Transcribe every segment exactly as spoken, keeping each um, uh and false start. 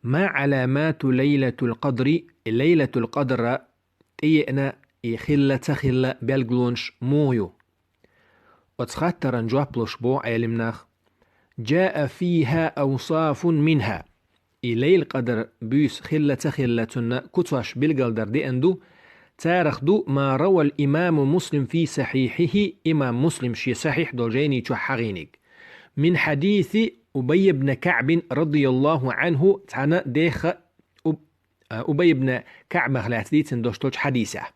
ما علامات ليلة القدر, и Лайлатул Къадра тӀееана, и хилла ца хилла белгалонаш муха ю? Оцу хаттаран жоп луш боху Ӏелимнах: جاء فيها أوصاف منها. И Лайлатул Къадр буьйса хилла ца хилла цунна куцаш билгалдар деана ду, царах ду ما رواه الإمام مسلم في صحيحه, имам Муслим шен сахьихь долу жайни чохь хьахийниг. من حديث أبي بن كعب رضي الله عنه, цхьана деха Уб-, а, Убай ибн КаӀбах лаьцна дийцина долуш долчу хьадисехь.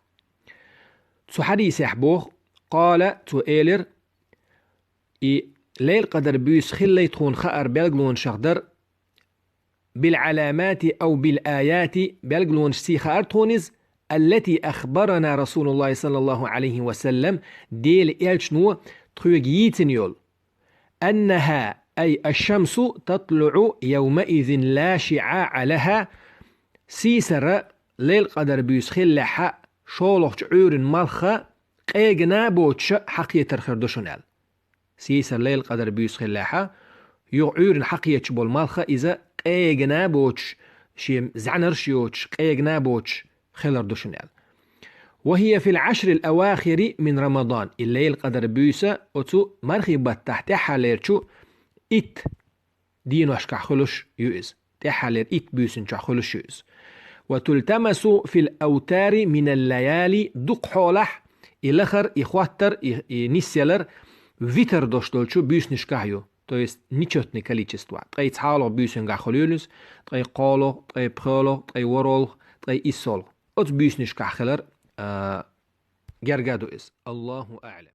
Цу хьадисехь боху, къала, цо элира, и Лайлатул Къадр буьйса хиллай тхуна хаар белгалонашах дара, بالعلامات أو بالآيات, белгалонашций хаар тхуна иза, التي أخبرنا رسول الله صلى الله عليه وسلم, Делан элчано тхоьга йийцина йолу. أنها أي الشمس تطلع يومئذ لا شعاع لها, сийсара Лайлатул Къадр буьйса хиллехьа, шолгӀачу Ӏуьйран малх къегина боцуша хьакхетар хир ду шуна аьлла. Сийсара Лайлатул Къадр буьйса хиллехьа, юха Ӏуьйран хьакхеташ болу малх иза къегина боцуш, шен зӀаьнарш йоцуш, къегина боцуш хилар ду шуна аьлла. وهي في العشر الأواخر من رمضان. И Лайлатул Къадр буьйса оцу мархий баттахь тӀаьххьалерчу итт деношкахь хуьлуш ю иза. ТӀаьххьалера итт буьйсанчохь хуьлуш ю иза. وتلتمس في الأوتار من الليالي, дукха хьолахь и лахар, и хӀоттар, и, и нисъялар витр долуш долчу буьйсанашкахь ю. То есть нечётное количество. Ткъе цхьалгӀа буьйсангахь хуьлуьйлуш, ткъе кхоалгӀа, ткъе пхоьалгӀа, ткъе ворхӀалгӀа, ткъе иссолгӀа. Оцу буьйсанашкахь хилар, а, герга ду иза. Аллаху аълам.